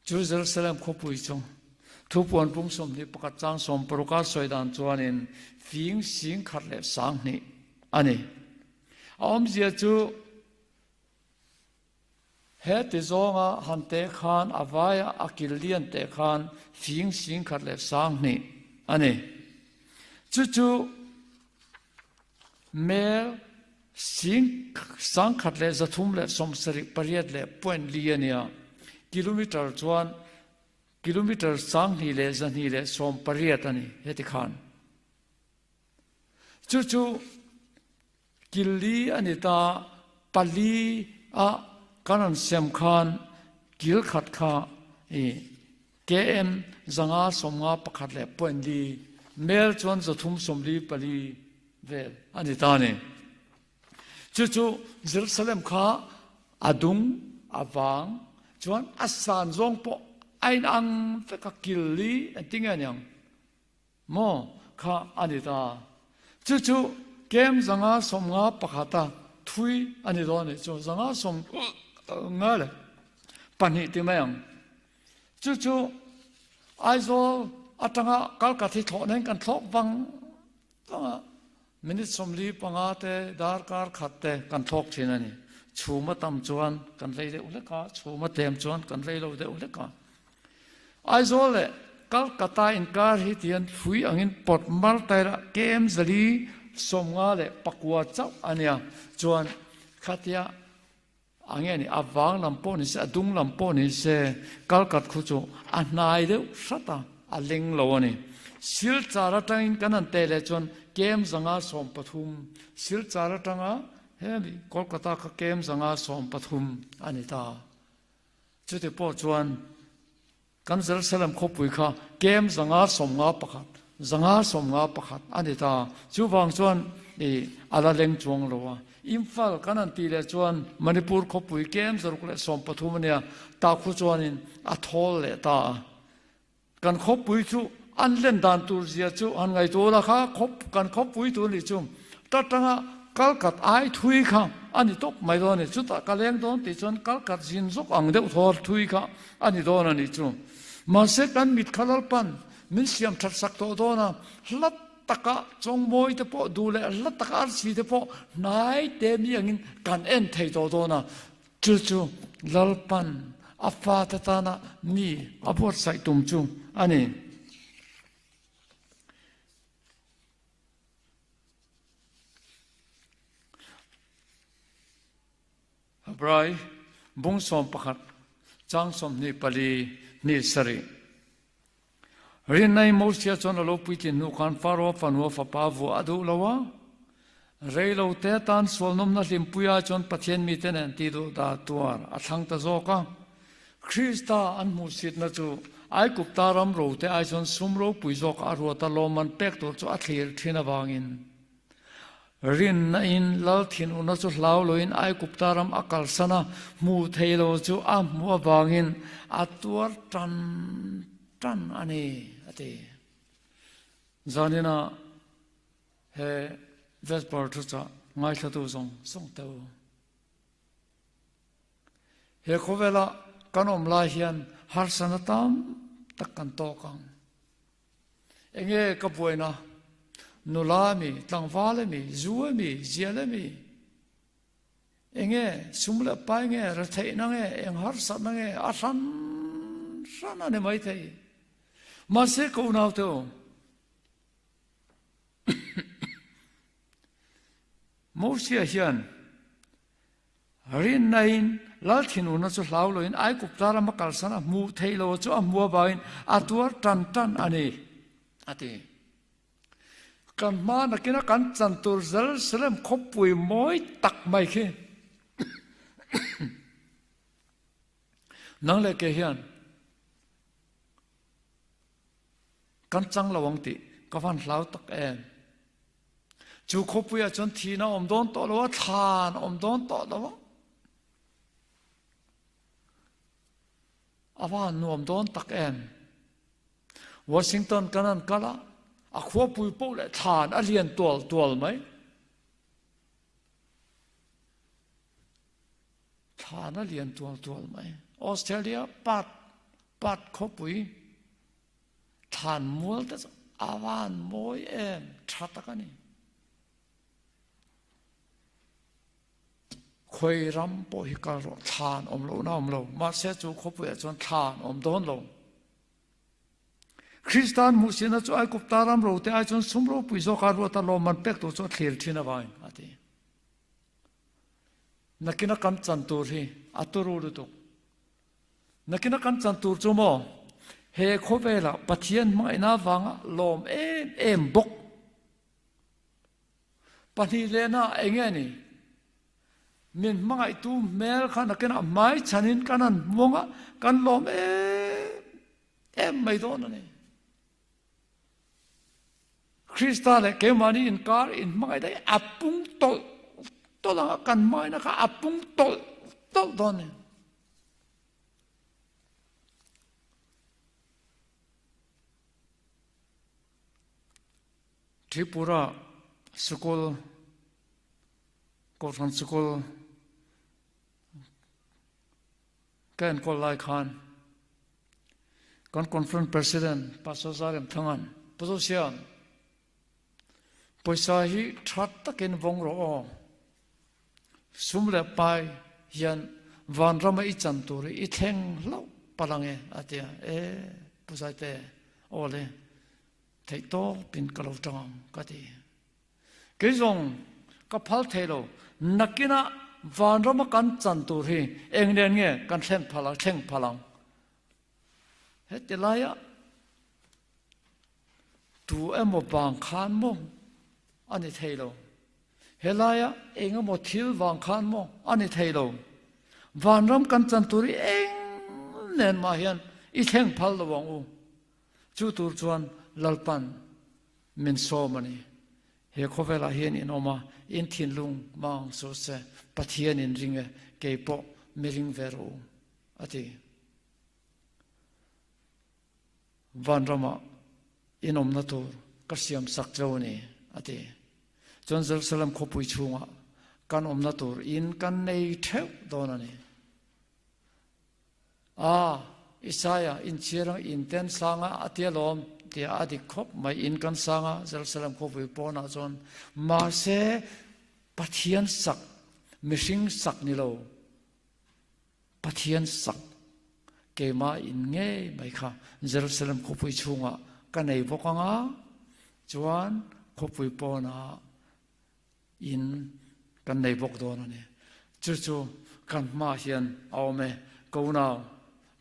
Chu Jerusalem khawpui chu thupuan pung 21 chang 60 a sawi dan chuanin fing sing khat leh sang hnih a ni. A awmzia chu he ti zawnga han teh khan a vaia a kil lian teh khan fing sing khat leh sang hnih a ni. Chu chu mel Sing 1378.4 a nia. Kilometre chuan kilometre 2280 a ni heti khan. Chu chu kil li a ni ta, pali a kan an sem khan kil khat kha i KM 551.4 mel chuan 344 vel a ni ta a ni. Chu chu Jerusalem kha a dung, a vang, chuan a san zawng pawh a inang vek a, kil li engtin nge aniang maw kha a ni ta. Chu chu kem 551 a thui a ni dawn a nih chu, 552 ti mai ang. Chu chu Aizawl atanga Kalkathi thlawh nen kan thlawk vang vang a, minute 45 te darkar khat te kan thlawk thin a ni. Chhum a tam chuan kan rei deuh hlek a, chhum a tlem chuan kan rei lo deuh hlek a. Aizawl leh Kalkata inkar hi tihian hrui angin pawt mar taira KM 459 chauh a nia. Chuan khatia A nge ni, a vang lam pawh ni se, a dung lam pawh ni se, kalkat khu chu a hnai deuh hrat a, a leng lo a ni. Silchar atangin kan han teh leh chuan kem 513, Silchar atanga hemi Kolkata kha kem 513 a ni ta. Chuti pawh chuan Kan Jerusalem khawpui kha kem 551, 551 a ni ta. Chuvang chuan i a la leng chuang lo a. Imphal kan han tih leh chuan Manipur khawpui kem 113 a nia, tah khu chuanin a thawl leh ta a. Kan khawpui chu an len dan tur zia chu han ngaihtuah la kha khawp kan khawpui tur nih chu ta tanga kalkat ai thui kha a ni tawp mai dawn a ni. Chutah ka leng dawn tih chuan kalkat zin zawk ang deuh thaw thui kha a ni dawn a nih chu. Mahse kan mit kha Lalpan min siam that sak tawh dawn a, hla taka chawngmawi te pawh duh leh hla taka arsi te pawh hnai te mi angin kan en thei tawh dawn a, chu chu Lalpan a fate tana mi a buatsaih tum chu a ni. Hebrai bung 11 chang 24 hnih sarih. Rinnai Mosia chuan a lo puitlin hnu khan Faro fanua fapa vuah a duh lo a. Rei lo te tan sualnawmna hlimpui ai chuan Pathian mite nen ti duh dah tuar a thlang ta zawk a. Krista an hmuhsitna chu Aigupta ram rote ai chuan sum ropui zawk a ruat a lawmman pek tur chu a thlir thin avangin Rinna in Lal thinurna chu hlau loin Aigupta ram a kalsan a, hmu thei lo chu a hmuh avangin a tuar tan tan a ni, a ti. Zanina he Vesper thuchah ngaithlatu zawng zawng te u. He khawvela kan awm lai hian harsana tam tak kan tawk ang. Enge ka buaina? Nula a mi, tlangval a mi, zu a mi, zial a mi? Enge sum leh pai nge, retheihna nge, eng harsatna nge, a hran hran a ni maithei. Mahse ka unaute u. Mosia hian rinnain lal thinurna chu hlau loin Aigupta rama kalsan a hmuh theih lo chu a hmu avangin a tuar tan tan a ni, a ti. Kan hma nakina kan chan tur Jerusalem khawpui mawi tak mai khi nang leh kei hian Kan chang lo ang tih ka van hlau tak em. Chu khawpui ah chuan thihna a awm dawn tawh lo a, thlan a awm dawn tawh lo a. A van nuam dawn tak em. Washington kan an kal a, a khuapui poh leh thlan a lian tual tual mai. Thlan a lian tual tual mai. Australia Perth, Perth khawpui thlan mual te chu a van mawi em, tha tak a ni. Khawi ram pawh hi kal rawh, thlan awm lohna awm lo. Mahse chu khawpuiah chuan thlan awm dawn lo. Kristan hmuhsihna chu Aigupta ram rote ai chuan sum ropui zawka ruata lawmman pek tur chu a thlir thin avangin a ti. Nakina kan chan tur hi a turu lutuk. Nakina kan chan tur chu maw he khawvelah Pathian hmangaihna avanga lawm em em bawk. Pahnih lehna eng nge ni? Min hmangaihtu hmel kha nakinah hmai chhanin kan han hmuang a, kan lawm em em mai dawn a ni. Krista leh keimahni inkar inhmangaih daih a pung tawlh tawlh ang a, kan hmangaihna kha a pung tawlh tawlh dawn a ni. Tripura sikul, Kohhran sikul ka enkawl lai khan kan conference president Pastor Zarem Thangan Pu Zosiam pawisa hi tha takin vawng rawh aw sum leh pai hian vanrama i chan tur hi i thleng hlauh palh ange a ti a e Pu Zaite aw le theih tawpin ka lo tang ang ka ti. Kei zawng ka phal thei lo, nakinah vanrama kan chan tur hi eng nen nge kan thlen phal ang, thleng phal ang? Heti laia tu emaw vang khan maw a ni thei lo, helaia eng emaw thil vang khan maw a ni thei lo, vanram kan chan tur hi eng nen mah hian i thleng phal lo ang u. Chu tur chuan Lalpan min sawm a ni. He khawvelah hian in awm a, in thinlung mang suh se, Pathian in ring e, kei pawh mi ring ve rawh u, a ti. Vanramah in awmna tur ka siam sak cheu a ni, a ti. Chuan Jerusalem khawpui chhungah kan awmna tur in kan nei theuh dawn a ni. A, Isaiah inchhir ang in ten sang a, a ti alawm, tia a dik khawp mai, in kan sang a, Jerusalem khawpui pawnah chuan. Mahse, Pathian sak, mihring sak ni lo, Pathian sak, keimah in ngei mai kha Jerusalem khawpui chhungah ka nei bawk ang a, chuan khawpui pawnah in kan nei bawk dawn a ni. Chu chu kan hmaah hian a awm e, ka unau,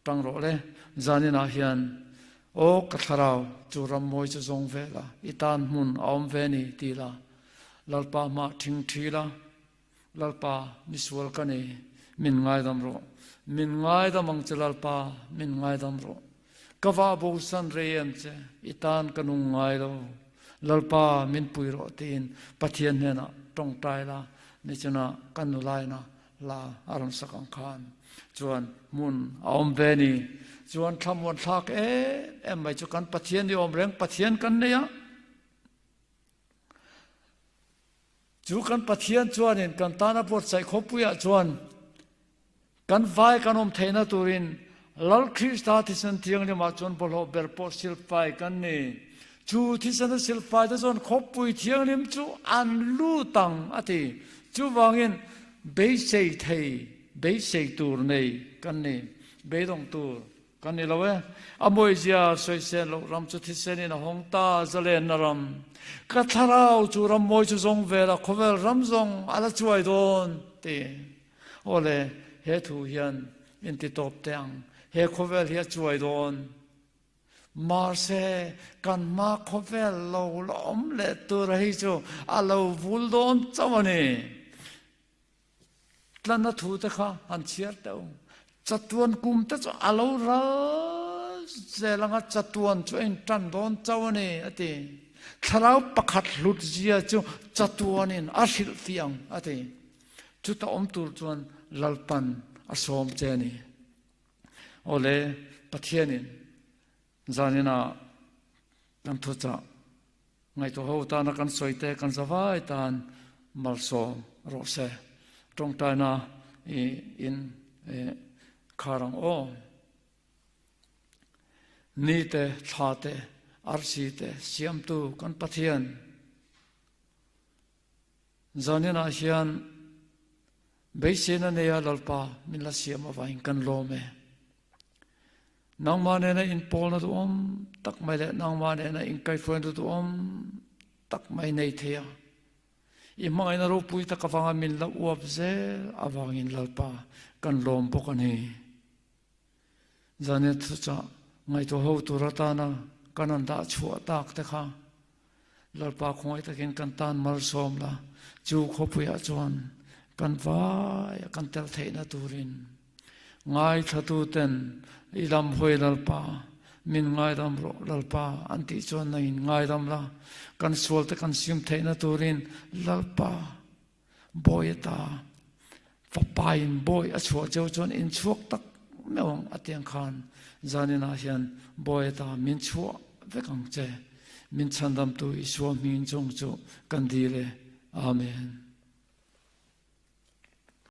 tang rawh le, zaninah hian aw ka thlarau chu ram mawi chu zawng ve la, i tan hmun a awm ve ni ti la, Lalpa hmah thing thi la, Lalpa misual ka ni, min ngaidam rawh, min ngaidam ang che Lalpa, min ngaidam rawh. Ka vah bosan rei em che, i tan ka nung ngai lo. Lalpa min pui rawh tiin Pathian hnenah tawngtai la, nichina kan nulaina hla a rawn sak ang khan chuan hmun a awm ve ni. Chuan thlamuan thlak em em mai chu kan Pathian i awm reng Pathian kan nei a. Chu kan Pathian chuanin kan tana buatsaih khawpuiah chuan kan vai kan awm theihna turin Lal Krista thisen thianghlimah chuan bawlhhlawh ber pawh silfai kan ni. Chu thisena silfai te chuan khawpui thianghlim chu an lut ang a ti. Chuvangin beisei thei, beisei tur nei kan ni. Beidawng tur. Kan ni lo e. A mawizia sawisel loh ram chu thisen in a hawng ta zalenna ram. Ka thlarau chu ram mawi chu zawng vel a khawvel ram zawng a la chuai dawn ti. Awle, he thu hian in ti tawp teh ang. He khawvel hi a chuai dawn. Mahse, kan hma khawvel lo la awm leh tur a hi chu a lo vul dawn chauh a ni. Tlana thu te kha han chhiar teh u. Chatuan kum te chu a lo ral zel anga chatuan chu a intan dawn chauh a ni, a ti. Thlarau pakhat hlut zia chu chatuanin a hrilh fiah ang, a ti. Chuta awm tur chuan Lalpan a sawm che a ni. Awle, Pathianin zaninah kan thuchah ngaihtuah ho tana kan sawi te kan zavai tan malsawm rawh se. Tawngtaina i in khar ang aw. Ni te, thla te, arsi te siamtu kan Pathian zaninah hian Beiseina neia Lalpa min la siam avangin kan lawm e. Nangmah nena inpawlna duhawm tak mai leh nangmah nena inkaihhruaina duhawm tak mai nei thei a. I hmangaihna ropui tak avanga min la uap zel avangin Lalpa kan lawm bawk a ni. Zane thuchah ngaihtuah ho tur atana kan han dah chhuah tak te kha Lalpa khawngaih takin kan tan malsawm la, chu khawpuiah chuan kan vaia kan tel theihna turin ngaithlatuten i lam hawi Lalpa, min ngaidam rawh Lalpa an tih chuan nangin ngaidam la, kan sualte kan sim theihna turin Lalpa Bawi ata fapain bawi a chhuah cheu chuan in chhuak tak meuh ang a tiang khan zaninah hian bawi ata min chhuah vek ang che. Min chhandamtu Isua hming chung chu kan dil e. Amen.